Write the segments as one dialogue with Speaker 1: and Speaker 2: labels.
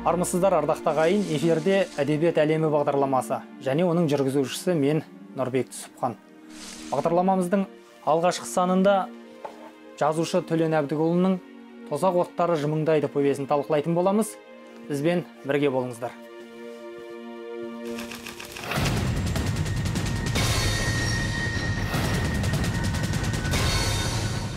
Speaker 1: Армысыздар, ардақты ағайын, эфирде Әдебиет әлемі бағдарламасы және оның жүргізушісі мен Нұрбек Түсіпхан. Бағдарламамыздың алғашқы санында жазушы Төлен Әбдікұлының «Тозақ оттары жымыңдайды» повесін талқылайтын боламыз. Бізбен бірге болыңыздар.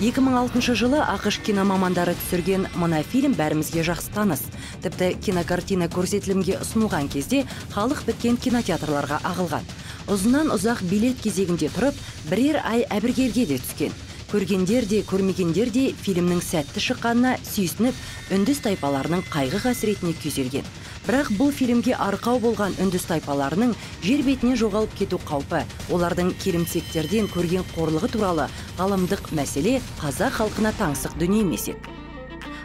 Speaker 2: 2006 жылы АҚШ киномамандары түсірген мына фильм бәрімізге жақсы таныс. Тіпті кинокартина көрсетілімге ұсынылған кезде халық біткен кинотеатрларға ағылған. Ұзыннан ұзақ билет кезегінде тұрып, бірер ай әбігерге де түскен. Көргендер де, көрмегендер де фильмнің сәтті шыққанына сүйсініп, үндіс тайпаларының қайғы қасіретіне күйзелген. Бірақ бұл фильмге арқау болған үндіс тайпаларының жер бетінен жоғалып кету қаупі, олардың келімсектерден көрген қорлығы туралы ғаламдық мәселе қазақ халқына таңсық дүние емес еді.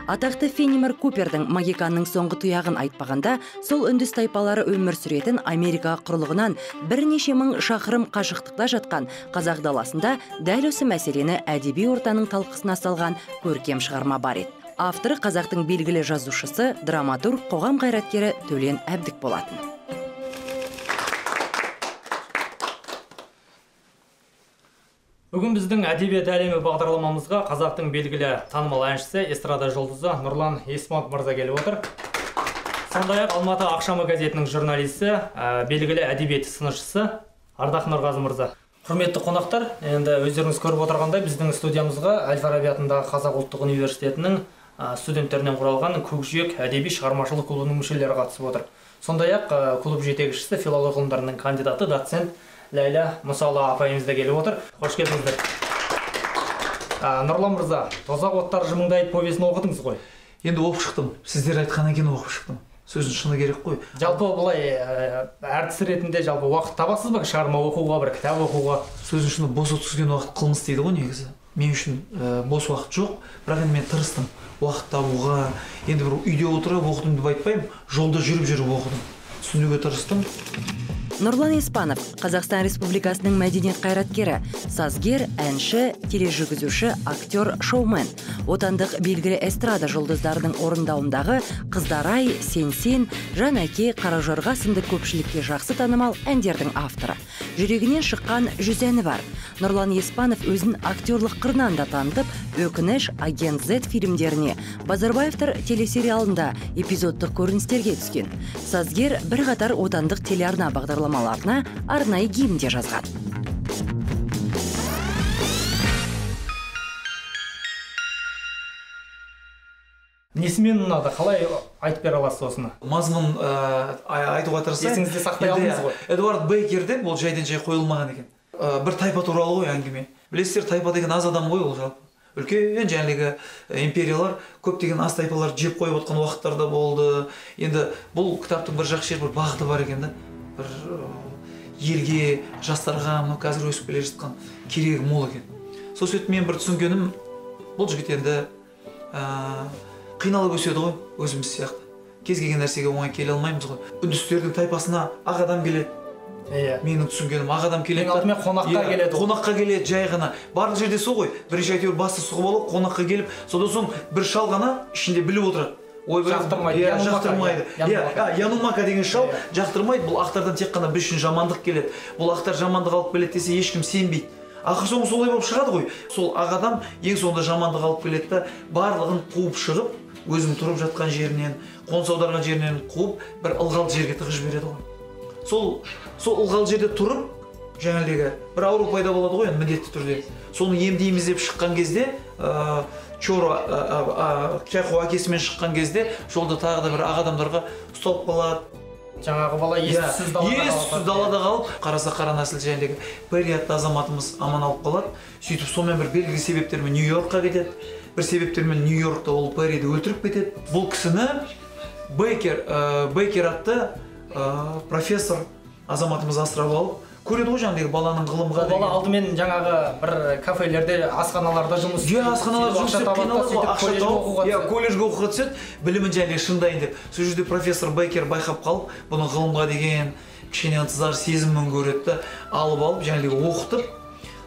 Speaker 2: Атақты Фенимор Купердің «Магиканның соңғы тұяғын» айтпағанда, сол үндіс тайпалары өмір сүретін Америка құрлығынан бірнеше мың шақырым қашықтықта жатқан қазақ даласында дәл осы мәселені әдеби ортаның талқысына салған көркем шығарма бар еді. Авторы қазақтың белгілі жазушысы, драматург, қоғам қайраткері Төлен Әбдік болатын.
Speaker 1: Бүгін біздің Әдебиет әлемі бағдарламамызға қазақтың белгілі танымал әншісі, эстрада жұлдызы Нұрлан Еспанов мырза келіп отыр. Сондай-ақ Алматы ақшамы газетінің журналисі, белгілі әдебиет сыншысы Ардақ Нұрғазы мырза. Құрметті қонақтар, енді өздеріңіз көріп отырғандай, біздің студиямызға Әл-Фараби атындағы Қазақ ұлттық университетінің студенттерінен құралған Көкжиек әдеби шығармашылық клубының мүшелері қатысып отыр. Сондай-ақ клуб жетекшісі, филология ғылымдарының кандидаты, доцент Ләйлә Мұсалы апайымыз да келіп отыр. Қош келдіңіздер. Нұрлан мырза, «Тозақ оттары жымыңдайды» повесін оқыдыңыз ғой?
Speaker 3: Енді оқып шықтым. Сіздер айтқаннан кейін оқып шықтым. Сөздің шыны керек қой.
Speaker 1: Жалпы былай әртіс ретінде жалпы уақыт табасыз ба шығарма оқуға, бір кітап оқуға?
Speaker 3: Сөздің шыны, бос өткізген уақыт қылмыс дейді ғой негізі. Мен үшін бос уақыт жоқ, бірақ енді мен тырыстым уақыт табуға. Енді бір үйде отырып оқыдым деп айтпаймын, жолда жүріп-жүріп оқыдым. Түсінуге тырыстым.
Speaker 2: Нұрлан Еспанов, Қазақстан Республикасының мәдениет қайраткері, сазгер, әнші, тележүргізуші, актер, шоумен. Отандық белгілі эстрада жұлдыздарының орындауындағы «Қыздар-ай», «Сен-сен», «Жан әке», «Қара жорға» сынды көпшілікке жақсы танымал әндердің авторы. Жүрегінен шыққан 100 әні бар. Нұрлан Еспанов өзін актерлық қырынан да танытып, «Өкініш», «Агент Z» фильмдеріне, «Базарбаевтар» телесериалында эпизодтық көріністерге түскен. Сазгер бірқатар отандық телеарна бағдарламаларына арнайы гимн де жазған.
Speaker 1: Несімен ұнады? Қалай айтып бере аласыз осыны?
Speaker 3: Мазмұн айтуға тырысайын.
Speaker 1: Есіңізде сақтай алдыңыз ғой.
Speaker 3: Эдуард Бейкер деп ол жайдан жай қойылмаған екен. Бір тайпа туралы ғой әңгіме. Білесіздер, тайпа деген аз адам ғой ол жалпы. Үлкен жәнегі империялар көптеген аз тайпаларды жеп қойып отқан уақыттар да болды. Енді бұл кітаптың бір жақсы жері, бір бағыты бар екен да. Бір елге, жастарға, мынау қазір өсіп келе жатқан керегі мол екен. Сол себепті мен бір түсінгенім, бұл жігіт енді қиналып өседі ғой өзіміз сияқты. Кез келген нәрсеге оңай келе алмаймыз ғой. Үндістердің тайпасына ақ адам келеді. Менің түсінгенім, ақ адам келеді.
Speaker 1: Ең алдымен қонаққа келеді.
Speaker 3: Қонаққа келеді жай ғана. Барлық жерде сол ғой. Бірінші әйтеуір басты сұғып алып, қонаққа келіп, содан соң бір шал ғана ішінде біліп отырады.
Speaker 1: Жақтырмайды.
Speaker 3: Жақтырмайды. Янумака деген шал жақтырмайды. Бұл ақтардан тек қана біз үшін жамандық келеді. Бұл ақтар жамандық алып келеді десе ешкім сенбейді. Ақыр соңы солай болып шығады ғой. Сол ақ адам ең соңында жамандық алып келеді да, барлығын қуып шығып, өзінің тұрып жатқан жерінен, қоныс аударған жерінен қуып, бір ылғалды жерге тығып жібереді ғой. Сол ылғалды жерде тұрып, жаңағыдегі бір ауру пайда болады ғой енді міндетті түрде. Соны емдейміз деп шыққан кезде, Чоро Кяху әкесімен шыққан кезде жолда тағы да бір ақ адамдарға ұсталып қалады.
Speaker 1: Жаңағы бала ес-түссіз далада қалып,
Speaker 3: ес-түссіз далада қалып, қараса қара нәсіл жәнегі Перри атты азаматымыз аман алып қалады. Сөйтіп сонымен бір белгілі себептермен Нью-Йоркқа кетеді. Бір себептермен Нью-Йоркта ол Перриді өлтіріп кетеді. Бұл кісіні Бейкер атты профессор азаматымыз асырап алып, көреді ғой жаңағыдегі баланың ғылымға деген.
Speaker 1: Бала алдымен жаңағы бір кафелерде, асханаларда жұмыс
Speaker 3: істеп, асханаларда жұмыс істеп, қиналады ғой, ақша тауып, иә, колледжге оқуға түседі, білімін жаңағыдай шыңдайын деп. Сол жерде профессор Бейкер байқап қалып, бұның ғылымға деген кішкене ынтызар сезімін көреді да, алып жаңағыдай оқытып,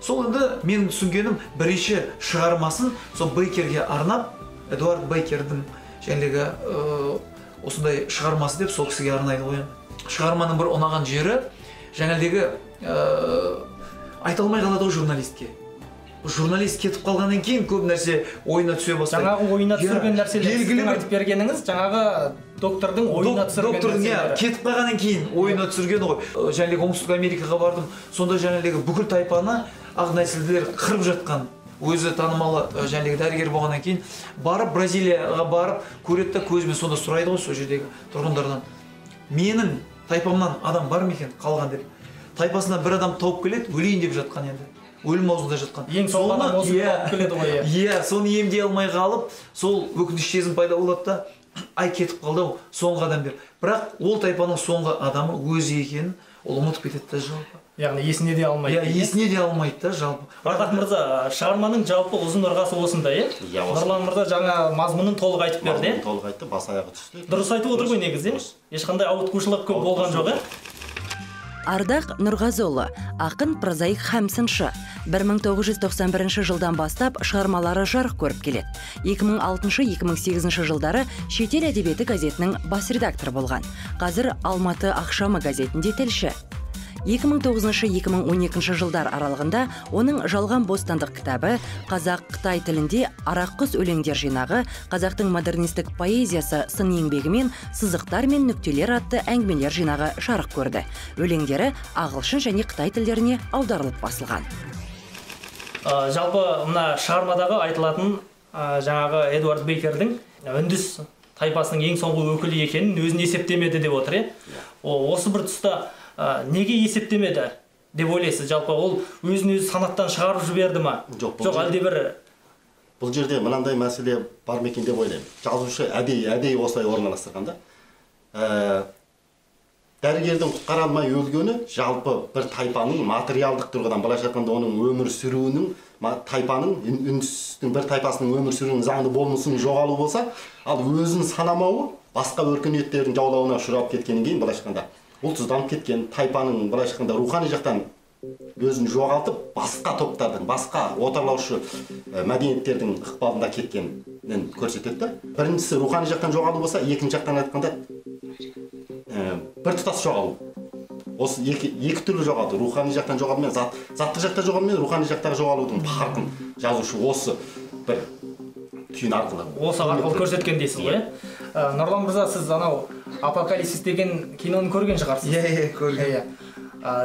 Speaker 3: сол енді менің түсінгенім, бірінші шығармасын сол Бейкерге арнап, Эдуард Бейкердің жаңағы осындай шығармасы деп сол кісіге арнайды ғой. Шығарманың бір ұнаған жері жаңағыдегі айта алмай қалады ғой журналистке. Журналист кетіп қалғаннан кейін көп нәрсе ойына түсе бастайды.
Speaker 1: Жаңағы ойына түсірген нәрселер, сіздің айтып бергеніңіз жаңағы доктордың ойына түсірген нәрселері.
Speaker 3: Кетіп қалғаннан кейін ойына түсіргені ғой. Жаңағыдегі Оңтүстік Америкаға бардым, сонда жаңағыдегі бүкіл тайпаны ақ нәсілділер қырып жатқан. Өзі танымалы жаңағыдегі дәрігер болғаннан кейін барып Бразилияға барып көреді да көзімен сонда сұрайды ғой сол жердегі тұрғындардан. Менің тайпамнан адам бар ма екен қалған деп. Тайпасынан бір адам тауып келеді, өлейін деп жатқан енді. Өлім аузында жатқан.
Speaker 1: Ең соңғы адам осы тауып келеді ғой.
Speaker 3: Иә, соны емдей алмай қалып, сол өкініш сезім пайда болады да, ай кетіп қалды ау, соңғы адам бер. Бірақ ол тайпаның соңғы адамы өзі екенін ол ұмытып кетеді да жалпы.
Speaker 1: Яғни есіне де алмайды.
Speaker 3: Иә, есіне де алмайды да жалпы.
Speaker 1: Ардақ мырза, шығарманың жалпы ұзын ырғасы осында, иә?
Speaker 4: Иә, осы.
Speaker 1: Нұрлан мырза жаңа мазмұнын толық айтып берді,
Speaker 4: иә? Толық айтты, бас аяғы түсті.
Speaker 1: Дұрыс айтып отыр ғой негізі, ешқандай ауытқушылық көп болған жоқ, иә?
Speaker 2: Ардақ Нұрғазыұлы, ақын, прозаик һәм сыншы. 1991 жылдан бастап шығармалары жарық көріп келеді. 2006-2008 жылдары Шетел әдебиеті газетінің бас редакторы болған. Қазір Алматы ақшамы газетінде тілші. 2009-2012 жылдар аралығында оның Жалған бостандық кітабы, қазақ-қытай тілінде Арақ құс өлеңдер жинағы, қазақтың модернистік поэзиясы сын еңбегімен Сызықтар мен нүктелер атты әңгімелер жинағы жарық көрді. Өлеңдері ағылшын және қытай тілдеріне аударылып басылған.
Speaker 1: Жалпы мына шығармадағы айтылатын жаңағы Эдуард Бейкердің үндіс тайпасының ең соңғы өкілі екенін өзін есептемеді деп отыр, Осы бір тұста неге есептемеді деп ойлайсыз? Жалпы ол өзін өзі санаттан шығарып жіберді ма?
Speaker 4: Жоқ,
Speaker 1: жоқ, әлде бір
Speaker 4: бұл жерде мынандай мәселе бар ма екен деп ойлаймын. Жазушы әдейі осылай орналастырған да. Дәрігердің құтқара алмай өлгені жалпы бір тайпаның материалдық тұрғыдан, былайша айтқанда, оның өмір сүруінің, тайпаның, үндістің бір тайпасының өмір сүруінің заңды болмысының жоғалуы болса, ал өзін санамауы басқа өркениеттердің жаулауына ұшырап кеткеннен кейін, былайша айтқанда, ұлтсызданып кеткен тайпаның, былайша айтқанда, рухани жақтан өзін жоғалтып, басқа топтардың, басқа отарлаушы мәдениеттердің ықпалында кеткенін көрсетеді. Біріншісі рухани жақтан жоғалу болса, екінші жақтан айтқанда бір тұтас жоғалу. Осы екі түрлі жоғалту, рухани жақтан жоғалу мен заттық жақтан жоғалу мен рухани жақтағы жоғалудың парқын жазушы осы бір түйін арқылы.
Speaker 1: Осы арқылы көрсеткен дейсіз ғой, иә? Нұрлан мырза, сіз анау Апокалипсис деген киноны көрген шығарсыз.
Speaker 3: Иә, көрген.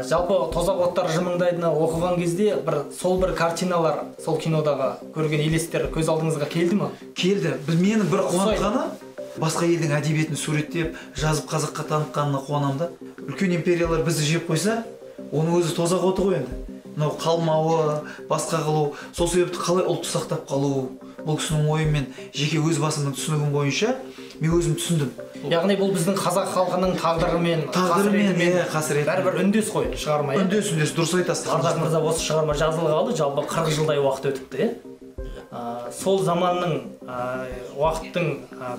Speaker 1: Жалпы Тозақ оттары жымыңдайдыны оқыған кезде бір сол бір картиналар, сол кинодағы көрген елестер көз алдыңызға келді ме?
Speaker 3: Келді. Мені бір қуантқаны, басқа елдің әдебиетін суреттеп, жазып қазаққа танытқанына қуанамын да. Үлкен империялар бізді жеп қойса, оның өзі тозақ оты ғой енді. Мынау қалмауы, басқа қылу, сол себепті қалай ұлтты сақтап қалу, бұл кісінің ойымен жеке өз басымның түсінігім бойынша мен өзім түсіндім.
Speaker 1: Яғни бұл біздің қазақ халқының тағдырымен, қасіретімен бәрібір үндес қой шығарма.
Speaker 3: Үндес, үндес, дұрыс айтасыз.
Speaker 1: Ардақ мырза, осы шығарма жазылғалы жалпы 40 жылдай уақыт өтіпті. Сол заманның, уақыттың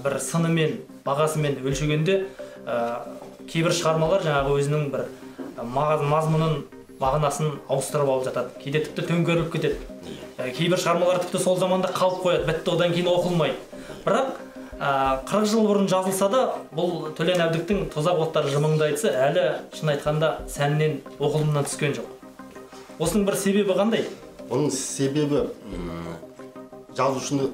Speaker 1: бір сынымен, бағасымен өлшегенде кейбір шығармалар жаңағы өзінің бір мазмұнын, мағынасын ауыстырып алып жатады. Кейде тіпті төңкеріліп кетеді. Кейбір шығармалар тіпті сол заманда қалып қояды, бітті, одан кейін оқылмайды. Бірақ 40 жыл бұрын жазылса да, бұл Төлен Әбдіктің Тозақ оттары жымыңдайтысы әлі шын айтқанда сәннен, оқылымнан түскен жоқ. Осының бір себебі қандай?
Speaker 4: Оның себебі жазушыны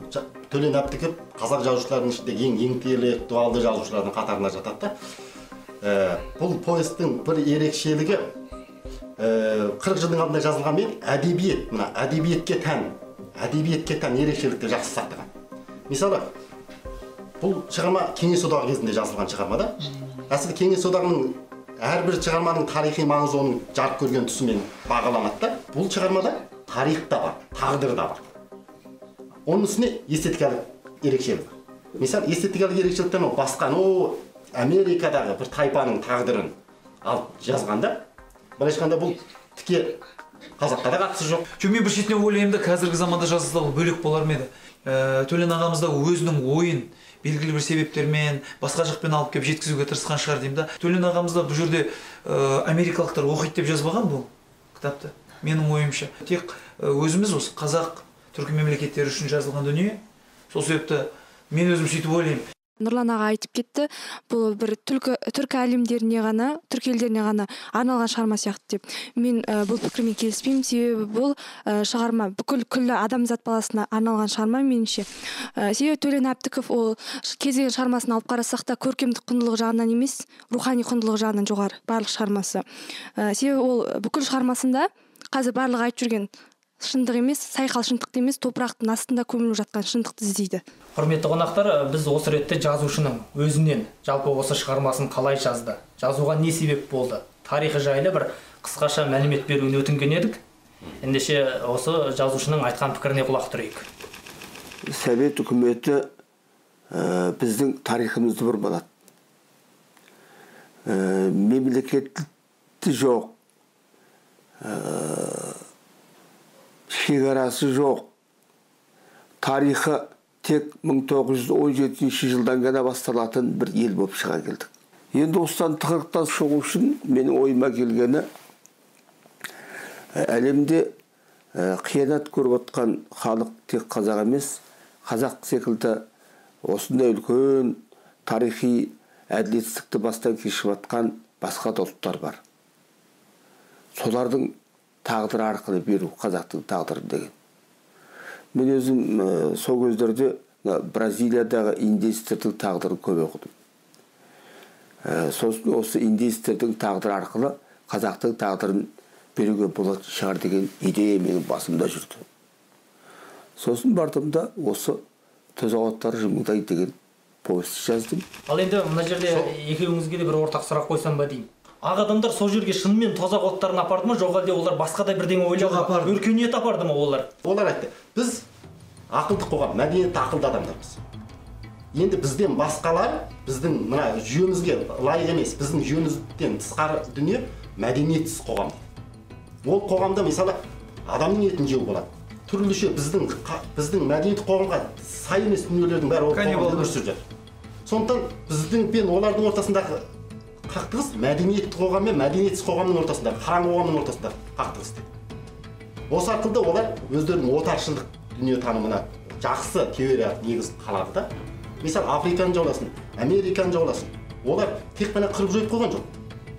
Speaker 4: Төлен Әбдіков қазақ жазушыларының ішінде ең интеллектуалды жазушылардың қатарына жатады да. Бұл повестің бір ерекшелігі 40 жылдың алдында жазылғанмен әдебиет, мына әдебиетке тән ерекшелікті жақсы сақтаған. Мысалы, бұл шығарма Кеңес одағы кезінде жазылған шығарма да. Әсілі Кеңес одағының әрбір шығарманың тарихи маңызы оның жарық көрген тұсымен бағаланады да. Бұл шығармада тарих та бар, тағдыр да бар. Оның үстіне эстетикалық ерекшелік бар. Мысалы, эстетикалық ерекшеліктен ол басқа, Америкадағы бір тайпаның тағдырын алып жазғанда, былайша айтқанда, бұл тіке қазаққа да қатысы жоқ.
Speaker 3: Жоқ, мен бір шетінен ойлаймын да, қазіргі заманда жазылса ол бөлек болар ма еді? Төлен ағамыз да өзінің ойын белгілі бір себептермен, басқа жақпен алып келіп жеткізуге тырысқан шығар деймін да. Төлен ағамыз да бұл жерде америкалықтар оқиды деп жазбаған бұл кітапты, менің ойымша. Тек өзіміз осы қазақ, түркі мемлекеттері үшін жазылған дүние. Сол себепті мен өзім сөйтіп ойлаймын.
Speaker 5: Нұрлан аға айтып кетті, бұл бір түркі әлемдеріне ғана, түркі елдеріне ғана арналған шығарма сияқты деп. Мен бұл пікірмен келіспеймін, себебі бұл шығарма бүкіл күллі адамзат баласына арналған шығарма меніңше. Себебі Төлен Әбдіков ол кез келген шығармасын алып қарасақ та көркемдік құндылық жағынан емес, рухани құндылық жағынан жоғары барлық шығармасы. Себебі ол бүкіл шығармасында қазір барлығы айтып жүрген шындық емес, сайқал шындықты емес, топырақтың астында көміліп жатқан шындықты іздейді.
Speaker 1: Құрметті қонақтар, біз осы ретте жазушының өзінен жалпы осы шығармасын қалай жазды, жазуға не себеп болды, тарихы жайлы бір қысқаша мәлімет беруін өтінген едік. Ендеше осы жазушының айтқан пікіріне құлақ түрейік.
Speaker 6: Совет үкіметі біздің тарихымызды бұрмалады. Мемлекеті жоқ, шекарасы жоқ, тарихы тек 1917 жылдан ғана басталатын бір ел болып шыға келдік. Енді осыдан тығырықтан шығу үшін менің ойыма келгені, әлемде қиянат көріп отқан халық тек қазақ емес, қазақ секілді осындай үлкен тарихи әділетсіздікті бастан кешіп жатқан басқа да ұлттар бар. Солардың тағдыры арқылы беру, қазақтың тағдыры деген. Мен өзім сол кездерде Бразилиядағы индейцтердің тағдырын көп оқыдым. Сосын осы индейцтердің тағдыры арқылы қазақтың тағдырын беруге болатын шығар деген идея менің басымда жүрді. Сосын бардым да осы Тозақ оттары жымыңдайды деген повесть жаздым.
Speaker 1: Ал енді мына жерде екеуіңізге де бір ортақ сұрақ қойсам ба деймін. Ақ адамдар сол жерге шынымен тозақ оттарын апарды ма, жоқ әлде олар басқа да бірдеңе ойлады ма? Өркениет апарды ма олар?
Speaker 4: Олар айтты, біз ақылды қоғам, мәдениетті ақылды адамдармыз. Енді бізден басқалар біздің мына жүйемізге лайық емес, біздің жүйемізден тысқары дүние мәдениетсіз қоғам. Ол қоғамда мысалы адамның етін жеу болады. Түрліше біздің мәдениетті қоғамға сай емес дүниелердің бәрі ол қоғамда өмір сүріп жатыр. Сондықтан біздің пен олардың ортасындағы қақтығыс мәдениетті қоғам мен мәдениетсіз қоғамның ортасындағы, қараңғы қоғамның ортасындағы қақтығыс дейді. Осы арқылы олар өздерінің отаршылдық дүниетанымына жақсы теория негіз қалады да. Мысалы, Африканы жауласын, Американы жауласын, олар тек қана қырып жойып қойған жоқ.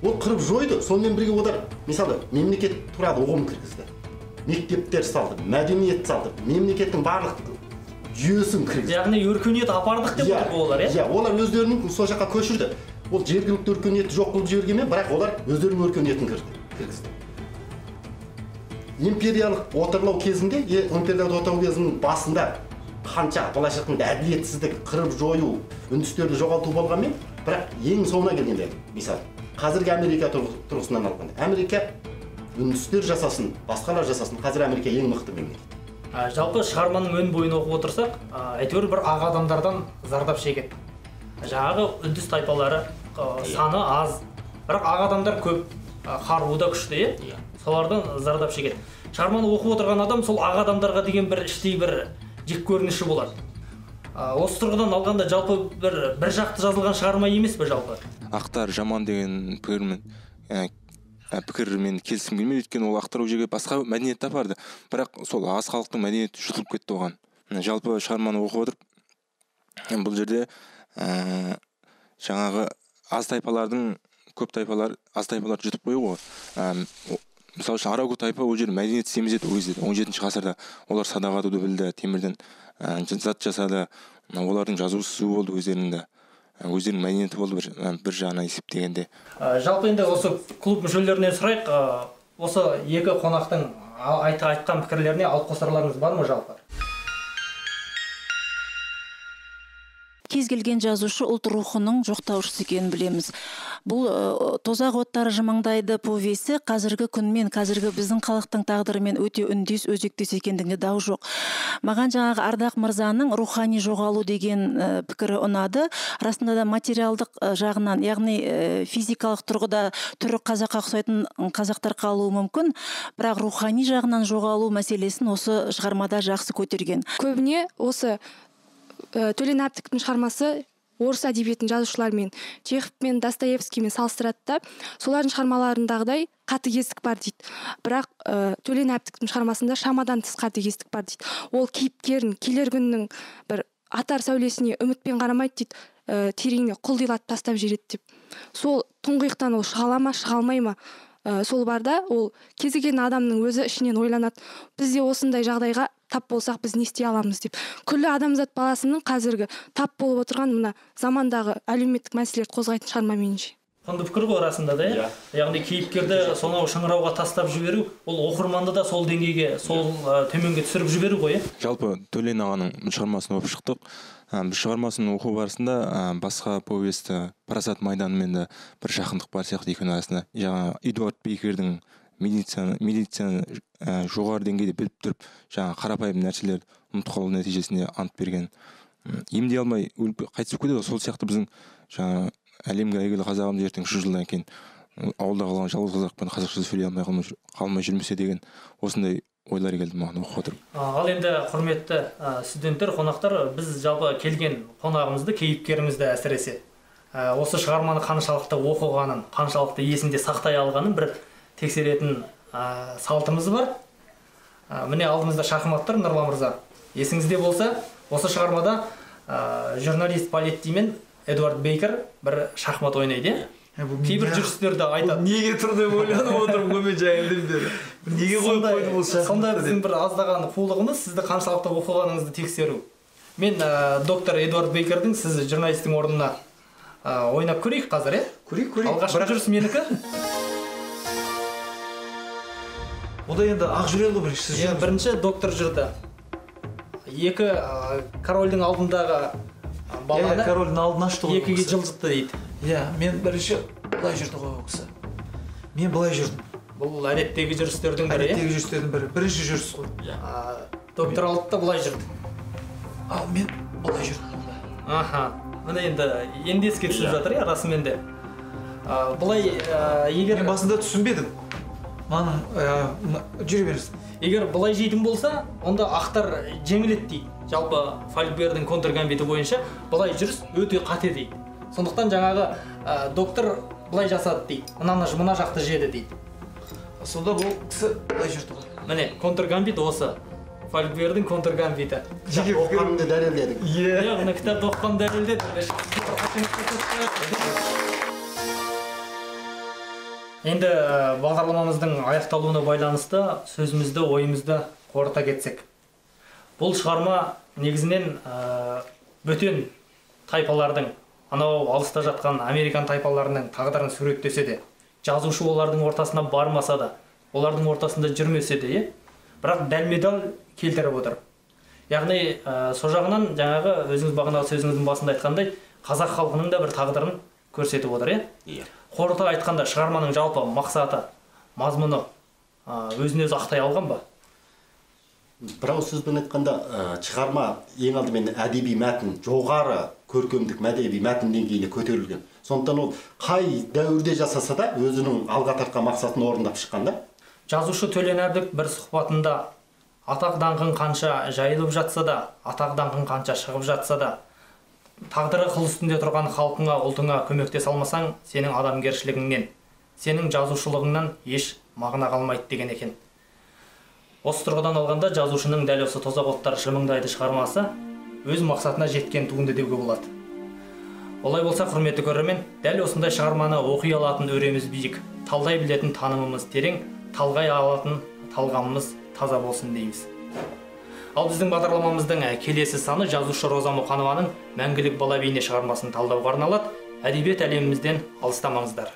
Speaker 4: Ол қырып жойды, сонымен бірге олар, мысалы, мемлекет туралы ұғым кіргізді. Мектептер салды, мәдениет салды, мемлекеттің барлық жүйесін кіргізді.
Speaker 1: Яғни өркениет апардық деп отыр олар, иә?
Speaker 4: Иә, олар өздерінің сол жаққа көшірді. Ол жергілікті өркениетті жоқ қылып жібергенмен, бірақ олар өздерінің өркениетін кіргізді. Империялық отарлау кезінде, империялық отарлау кезінің басында қанша былайша айтқанда әділетсіздік, қырып жою, үндістерді жоғалту болғанмен, бірақ ең соңына келгенде, мысалы, қазіргі Америка тұрғысынан алғанда, Америка үндістер жасасын, басқалар жасасын, қазір Америка ең мықты мемлекет.
Speaker 1: Жалпы шығарманың өн бойын оқып отырсақ, әйтеуір бір ақ адамдардан зардап шегеді. Жаңағы үндіс тайпалары саны аз, бірақ ақ адамдар көп, қаруы да күшті, е? Солардан зардап шегеді. Шығарманы оқып отырған адам сол ақ адамдарға деген бір іштей бір жек көрініші болады. Осы тұрғыдан алғанда жалпы бір жақты жазылған шығарма емес пе жалпы?
Speaker 7: Ақтар жаман деген пікірмен келісім келмейді, өйткені ол ақтар ол жерге басқа мәдениетті апарды. Бірақ сол аз халықтың мәдениеті жұтылып кетті оған. Жалпы шығарманы оқып отырып, бұл жерде жаңағы аз тайпалардың, көп тайпалар, аз тайпалар жұтып қою ғой. Мысалы үшін Арагу тайпа ол жерде мәдениет семіз еді ол кезде, 17 ғасырда. Олар садақ атуды білді, темірден зат жасады, олардың жазу сызуы болды өздерінің де. Өздерінің мәдениеті болды бір жағынан есептегенде.
Speaker 1: Жалпы енді осы клуб мүшелерінен сұрайық, осы екі қонақтың айтқан пікірлеріне алып қосарларыңыз бар ма жалпы?
Speaker 8: Кез келген жазушы ұлт рухының жоқтаушысы екенін білеміз. Бұл Тозақ оттары жымыңдайды повесі қазіргі күнмен, қазіргі біздің халықтың тағдырымен өте үндес, өзектес екендігіне дау жоқ. Маған жаңағы Ардақ мырзаның рухани жоғалу деген пікірі ұнады. Расында да материалдық жағынан, яғни физикалық тұрғыда түрі қазаққа ұқсайтын қазақтар қалуы мүмкін, бірақ рухани жағынан жоғалу мәселесін осы шығармада жақсы көтерген.
Speaker 5: Көбіне осы Төлен Әбдіковтің шығармасы орыс әдебиетінің жазушыларымен, Чеховпен, Достоевскиймен салыстырады да, солардың шығармаларындағыдай қатыгездік бар дейді. Бірақ Төлен Әбдіковтің шығармасында шамадан тыс қатыгездік бар дейді. Ол кейіпкерін келер күннің бір Атар сәулесіне үмітпен қарамайды дейді, тереңіне құлдилатып тастап жібереді деп. Сол тұңғиықтан ол шыға ала ма, шыға алмай ма? Сол барда ол кез келген адамның өзі ішінен ойланады. Біз де осындай жағдайға тап болсақ, біз не істей аламыз деп. Күллі адамзат баласының қазіргі тап болып отырған мына замандағы әлеуметтік мәселелерді қозғайтын шығарма меніңше.
Speaker 1: Құнды пікір ғой расында да, иә? Яғни кейіпкерді сонау шыңырауға тастап жіберу, ол оқырманды да сол деңгейге, сол төменге түсіріп жіберу ғой, иә?
Speaker 7: Жалпы Төлен ағаның шығармасын оқып шықтық. Біз шығармасын оқу барысында басқа повесті Парасат майданымен де бір жақындық бар сияқты екеуінің арасында. Жаңа Эдуард Бейкердің медицинаны жоғары деңгейде біліп тұрып, жаңа қарапайым нәрселерді ұмытып қалу нәтижесінде ант берген. Емдей алмай өліп қайтыс болып кетеді. Сол сияқты біздің жаңа әлемге әйгілі қазағымыз ертең 100 жылдан кейін ауылда қалған жалғыз қазақпен қазақша сөйлей алмай қалмай жүрмесе деген осындай ойлар келді маған оқып отырып.
Speaker 1: Ал енді құрметті студенттер, қонақтар, біз жалпы келген қонағымызды, кейіпкерімізді әсіресе осы шығарманы қаншалықты оқығанын, қаншалықты есінде сақтай алғанын бір тексеретін салтымыз бар. Міне алдымызда шахмат тұр, Нұрлан мырза. Есіңізде болса, осы шығармада журналист Палетти мен Эдуард Бейкер бір шахмат ойнайды, иә? Кейбір жүрістерді айтады.
Speaker 3: Неге тұр деп ойланып отырмын ғой мен жайылдым бері. Неге қойып қойды бұл шахматты?
Speaker 1: Сонда біздің бір аздаған қулығымыз сізді қаншалықты оқығаныңызды тексеру. Мен доктор Эдуард Бейкердің сіз журналистің орнына ойнап көрейік қазір, иә?
Speaker 3: Көрейік, көрейік.
Speaker 1: Алғашқы жүріс менікі.
Speaker 3: Онда енді ақ жүреді ғой бірінші.
Speaker 1: Иә, бірінші доктор жүрді. Екі корольдің алдындағы баланы
Speaker 3: корольдің алдын ашты ғой.
Speaker 1: Екіге жылжытты дейді.
Speaker 3: Иә, мен бірінші былай жүрді ғой ол кісі. Мен былай жүрдім.
Speaker 1: Бұл әдеттегі жүрістердің бірі,
Speaker 3: иә? Әдеттегі жүрістердің бірі. Бірінші жүріс қой.
Speaker 1: Доктор алды да былай жүрді.
Speaker 3: Ал мен былай жүрдім онда.
Speaker 1: Аха. Міне енді еске түсіп жатыр, иә, расымен де. Былай егер
Speaker 3: мен басында түсінбедім. Мынаның жүре беріңіз.
Speaker 1: Егер былай жейтін болса, онда ақтар жеңіледі дейді. Жалпы Фалькбердің контргамбиті бойынша былай жүріс өте қате дейді. Сондықтан жаңағы доктор былай жасады дейді. Мынаны мына жақты жеді дейді.
Speaker 3: Сонда бұл кісі былай жүрді ғой.
Speaker 1: Міне, контргамбит осы. Фалькбердің контргамбиті.
Speaker 4: Жеке оқығанымды дәлелдедік.
Speaker 1: Иә, мына кітапты оқығанымды дәлелдедік. Енді бағдарламамыздың аяқталуына байланысты сөзімізді, ойымызды қорыта кетсек. Бұл шығарма негізінен бөтен тайпалардың, анау алыста жатқан американ тайпаларының тағдырын суреттесе де, жазушы олардың ортасына бармаса да, олардың ортасында жүрмесе де, бірақ дәлме-дәл келтіріп отыр. Яғни, со жағынан жаңағы өзіңіз бағанағы сөзіңіздің басында айтқандай, қазақ халқының да бір тағдырын көрсетіп отыр, иә? Қорыта айтқанда шығарманың жалпы мақсаты, мазмұны өзін өзі ақтай алған ба?
Speaker 4: Бір ауыз сөзбен айтқанда, шығарма ең алдымен әдеби мәтін, жоғары көркемдік әдеби мәтін деңгейіне көтерілген. Сондықтан ол қай дәуірде жасаса да өзінің алға тартқан мақсатын орындап шыққан да.
Speaker 1: Жазушы Төлен Әбдік бір сұхбатында атақ даңқың қанша жайылып жатса да, атақ даңқың қанша шығып жатса да, тағдыры қыл үстінде тұрған халқыңа, ұлтыңа көмектесе алмасаң, сенің адамгершілігіңнен, сенің жазушылығыңнан еш мағына қалмайды деген екен. Осы тұрғыдан алғанда жазушының дәл осы тозақ оттары жымыңдайды шығармасы өз мақсатына жеткен туынды деуге болады. Олай болса, құрметті көрермен, дәл осындай шығарманы оқи алатын өреміз биік, талдай білетін танымымыз терең, талғай алатын талғамымыз таза болсын дейміз. Ал біздің бағдарламамыздың келесі саны жазушы Роза Мұқанованың Мәңгілік бала бейне шығармасын талдауға арналады. Әдебиет әлемімізден алыстамаңыздар.